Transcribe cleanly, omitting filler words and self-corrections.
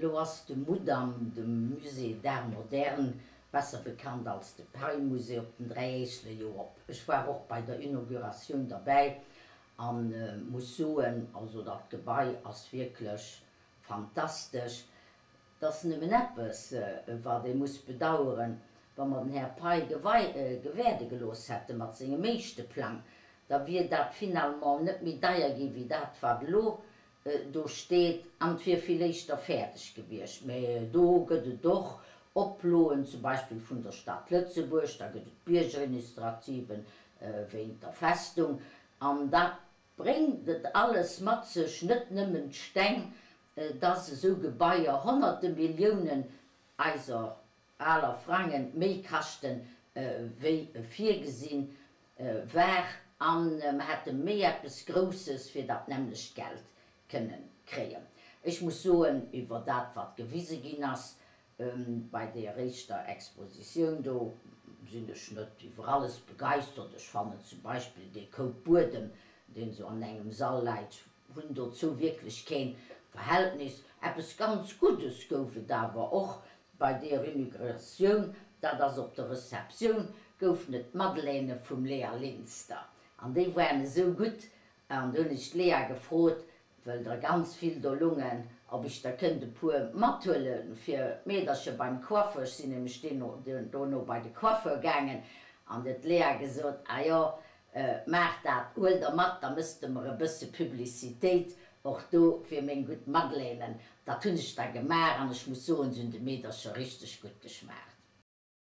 Lo ass de Mudam, de Musée d'Art Moderne, besser bekannt als de Pei-Musée, op den 3 Éischele jo op. Ech war och bei der Inauguratioun derbäi an muss soen, also dat Gebai ass wierklech fantastesch. 't ass nëmmen eppes, wat ee muss bedaueren, Wa mer den Här Pei gewäerde gelooss hätte mat sengem éischte Plang, da wier dat finalement net méi deier gi wéi dat, wat elo do steet, an et wier vill éischter fäerdeg gewiescht. Mä do gëtt et och Oploen, zum Beispill vun der Stad Lëtzebuerg, da gëtt et Biergerinitiativen wéint der Festung, an dat bréngt et alles mat sech, net nëmmen d'Steng, dass esou Gebaier honnerte Milliounen eiser aler Frangen méi kaschten wéi virgesinn war an mer hätte méi eppes Grousses fir dat nämmlecht Geld kënnen kréien. Ech muss soen, iwwer dat wat gewise ginn ass bei deer éischter Expositioun do, sinn ech net iwwer alles begeistert. Ech fannen zum Beispill dee Koup Buedem, deen esou an engem Sall läit, hunn dozou wierklech keen Verhältnis. Eppes ganz Guddes gouf et awer och bei deer Inauguratioun, dat ass op der Receptioun goufen et d'Madeleine vum Léa Linster an déi waren esou gutt an do hunn ech d'Léa gefrot, wëll der ganz vill do lungen, ob ech der kënnt e puer mathuele fir d'Meedercher beim Coiffeur. Ech sinn nämlech dono bei de Coiffeur gaangen an huet d'Léa gesot, ah jo, Maach dat, huel der mat, da mëss de mer e bësse Publicitéit och do fir meng gutt Madeleinen. Dat hunn ech da gemaach an ech muss soen, se hunn de Meedercher richteg gutt geschmaacht.